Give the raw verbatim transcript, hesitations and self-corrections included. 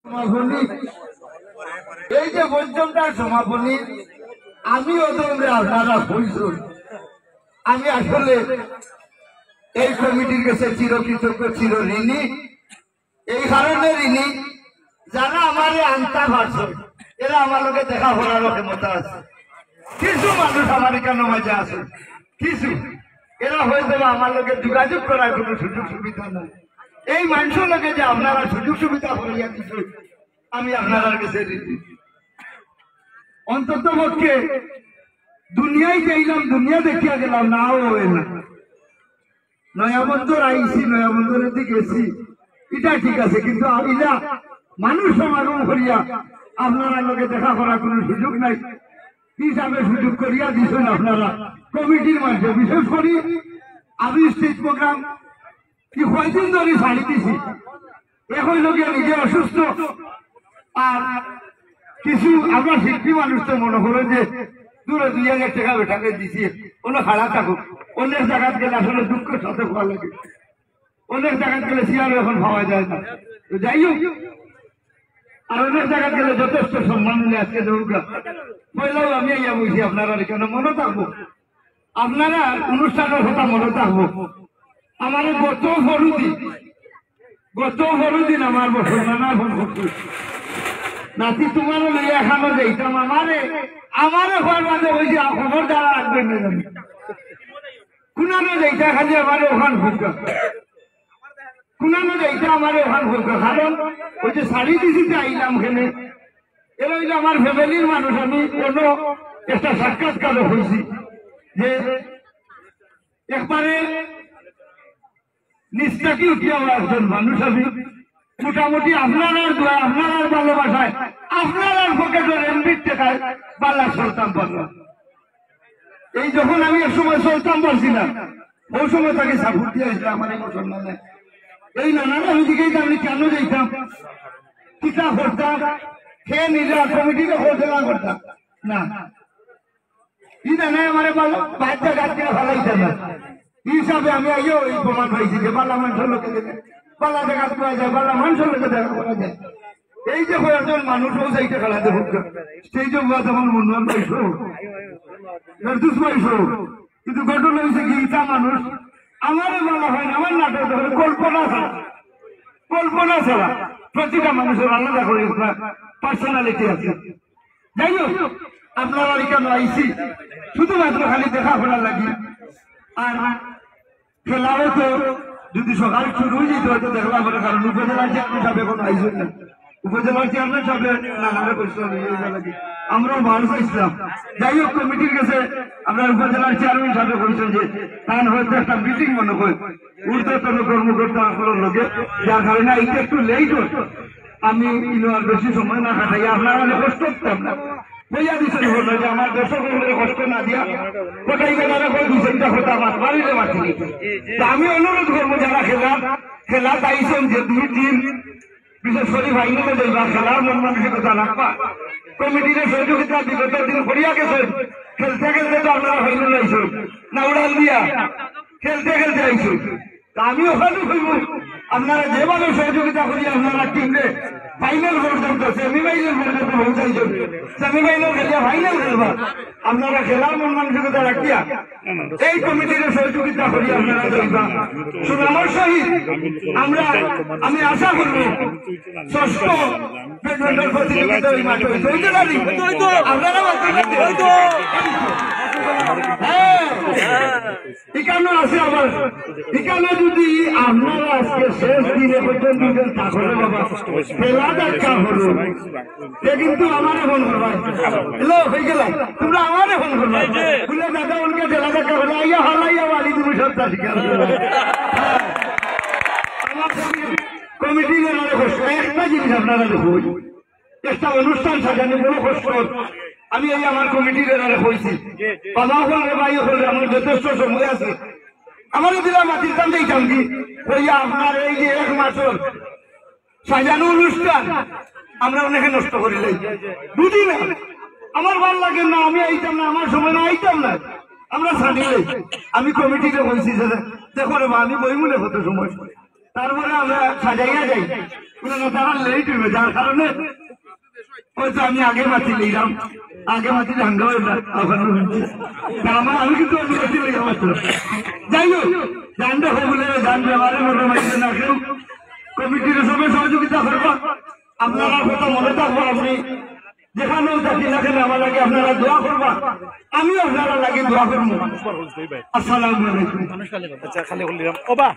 সমাপনী, এই যে পঞ্চমটার সমাপনী, আমি অধমরে আপনারা কইছইন, আমি আসলে এই কমিটির কাছে চিরকৃতজ্ঞ, চির ঋণী। এই কারণে ঋণী, যারা আমারে আনতা পারছইন, এরা আমার লগে দেখা করার ক্ষমতা আছে। কিছু মানুষ আমার এখানো মাঝে আছে, কিছু এরা হয়তো বা আমার লগে যোগাযোগ করার কোনো সুযোগ সুবিধা নাই। এই মানুষর লগে যে আপনারা সুযোগ সুবিধা করাইয়া দিছইন, আমি আপনারার কাছে ঋণী। অন্তত পক্ষে দুনিয়ায় যাইলাম, দুনিয়া দেখিয়া গেলাম, নাও হয় না। নয়াবন্দর আইছি, নয়াবন্দরেদি গেছি, ইটা ঠিক আছে, কিন্তু ইলা মানুষ সমাগম করিয়া আপনারার লগে দেখা করার কোনো সুযোগ নাই। হিসাবে সুযোগ করিয়া দিছইন আপনারা কমিটির মাঝে, বিশেষ করি আমি স্টেজ প্রোগ্রাম কি কয়দিন ধরি ছাড়ি দিছি, এখন লোকে নিজে অসুস্থ। আর কিছু আমরা শিল্পী মানুষ তো মনে করেন যে দূরে দুই হাজার টাকা বেটাকে দিছি, অনো খাড়া থাকুক, অনেক জায়গাত গেলে আসলে দুঃখের সাথে পাওয়া লাগে। অনেক জায়গাত গেলে চেয়ারও এখন পাওয়া যায় না। তো যাই হোক, আর অনেক জায়গাত গেলে যথেষ্ট সম্মান মিলে আজকে দৌড়া। পয়লাও আমি আইয়া বইছি, আপনারার এখানো মনো থাকবো, আপনারার অনুষ্ঠানর কথা মনো থাকবো। আমারে গত পরশু দিন, গত পরশু দিন আমার বছর নানা ফোন করছে, "নাতি, তুমারে লইয়া এখানো যাইতাম, আমারে, আমারে হওয়ার বাদে ওই যে খবর দ্বারা রাখবেন না জানি।" কুনানো যাইতা খালি আমারে ওখান হুকা, কুনানো যাইতা আমারে ওখান হুকা, কারণ ওই যে ছাড়ি দিছি যে আইলাম এখানো, এরা হইলো আমার ফ্যামিলির মানুষ। আমি কোনো একটা সাক্ষাৎকারও হইছি যে একবারে নিচ থাকি উঠিয়া আওয়া একজন মানুষ আমি। মোটামুটি আপনারার দোয়া, আপনারার ভালোবাসায়, আপনারার পকেটর এমবির টাকায় বালা চলতাম পারলাম। এই যখন আমি এক সময় চলতাম পারছি না, ওই সময় তাকে সাপোর্ট দিয়া আসলে আমার এই মুসলমানে এই নানান আমি জিজ্ঞেস, "আমি কেন যাইতাম, কিতা করতাম, কে নিজের কমিটিকে করতে না করতাম না।" ই নানায় আমারে বালা বাদ জাগাত দিয়া ফালাইতা না। ই হিসাবে আমি আইও এই প্রমাণ পাইছি যে বালা মানুষর লগে দেখা, বালা জাগাত পাওয়া যায়, বালা মানুষর লগে দেখা করা যায়। এই যে কয়েকজন মানুষ ও সাইডে খাড়া দেখো, স্টেজে বওয়া যেমন মনোয়ার পাইছো, ফেরদৌস পাইছো, কিন্তু ঘটনা হইছে কি, ইতা মানুষ আমারে বালা হয় না, আমার নাটক দেখে কল্পনা ছাড়া, কল্পনা ছাড়া। প্রতিটা মানুষর আলাদা করে পার্সোনালিটি আছে। যাই হোক, আপনারার এখানো আইছি শুধুমাত্র খালি দেখা করার লাগি। আর খেলাও তো যদি সকাল শুরু হয়ে যেত হয়তো দেখলাম বলে, কারণ উপজেলার চেয়ারম্যান সাহেব এখন আইসেন না। উপজেলার চেয়ারম্যান সাহেব নানারে পরিশ্রম হয়ে গেল কি, আমরাও মানুষ আইসলাম। যাই হোক, কমিটির কাছে আমরা উপজেলার চেয়ারম্যান সাহেব বলছেন যে তার হয়তো একটা মিটিং মনে হয়, ঊর্ধ্বতন কর্মকর্তা সকলের লগে, যার কারণে আইতে একটু লেট হয়। আমি ইনো আর বেশি সময় না কাটাই, আপনারা অনেক কষ্ট করতাম না। বইয়া দিচ্ছেন হলো যে আমার দর্শক মণ্ডলী কষ্ট না দিয়া কোটাই বেলারে কই দুই চারটা কথা আমার বাড়িতে মাতি নিতে। তা আমি অনুরোধ করবো যারা খেলা, খেলা তাইছেন যে দুই টিম, বিশেষ করে ফাইনালে যাইবা, খেলার মন মানসিকতা রাখবা। কমিটির সহযোগিতা বিগত দিন করিয়া গেছেন, খেলতে খেলতে তো আপনারা ফাইনাল আইছেন না, উড়াল দিয়া খেলতে খেলতে আইছেন। তা আমি ওখানে কইব, আপনারা যেভাবে সহযোগিতা করি আপনারা টিমরে ফাইনাল পর্যন্ত, সেমিফাইনাল পর্যন্ত পৌঁছাইছেন, সেমিফাইনাল খেলিয়া ফাইনাল খেলবা, আপনারা খেলার মন মানসিকতা রাখিয়া এই কমিটির সহযোগিতা করি আপনারা যাইবা। সুনামর সহিত আমরা, আমি আশা করব ষষ্ঠ ব্যাডমিন্টন প্রতিযোগিতা ওই মাঠে হইতে, হইতে পারি। আপনারা মাঠে হইতে। হ্যাঁ। এখানে আছে আবার, এখানে যদি আপনারা আজকে শেষ দিনে পর্যন্ত যদি থাকো রে বাবা, খেলা দেখা হলো, সে কিন্তু আমারে ফোন করবা। হ্যালো, হয়ে গেল, তোমরা আমারে ফোন করবা। বলে, "দাদা, ওনকে খেলা দেখা হলো, আইয়া হালাইয়া বাড়ি তুমি সব চাষি খেলা।" আমার কমিটি, কমিটি নেনারে কষ্ট, একটা জিনিস আপনারা দেখুন, একটা অনুষ্ঠান সাজানি বড় কষ্ট। আমি এই আমার কমিটির এরারে কইছি, বাবা হল রে, ভাই হল রে, আমার যথেষ্ট সময় আছে। আমার দিলা মাতির কাম দিতাম কি? কইয়া আপনার এই যে এক মাসর সাজানো অনুষ্ঠান আমরা অনেকে নষ্ট করি লাই। বুঝি না, আমার ভালো লাগে না, আমি আইতাম না, আমার সময় না, আইতাম না, আমরা ছাড়ি লাই। আমি কমিটিরে কইছি যে, "দেখো রে বা, আমি বই মনে কত সময়।" তারপরে আমরা সাজাইয়া যাই। কিন্তু না, তারা লেট হইবে, যার কারণে হয়তো আমি আগে মাতি লইলাম, আগে মাতি ঝান্ডা হইল। আমার, আমি কিন্তু অন্য মাতি লইয়া মাত্র। যাই হোক, ঝান্ডা হয়ে বলে, ঝান্ডা আমার মনে মাইতে না কেউ। কমিটির সবাই সহযোগিতা করবা। আপনারা কথা মনে থাকবো, আপনি যেখানেও থাকি না কেন, আমার লাগে আপনারা দোয়া করবা, আমি আপনারা লাগে দোয়া করবো। আসসালামু আলাইকুম। আচ্ছা, খালি বললাম, ওবা।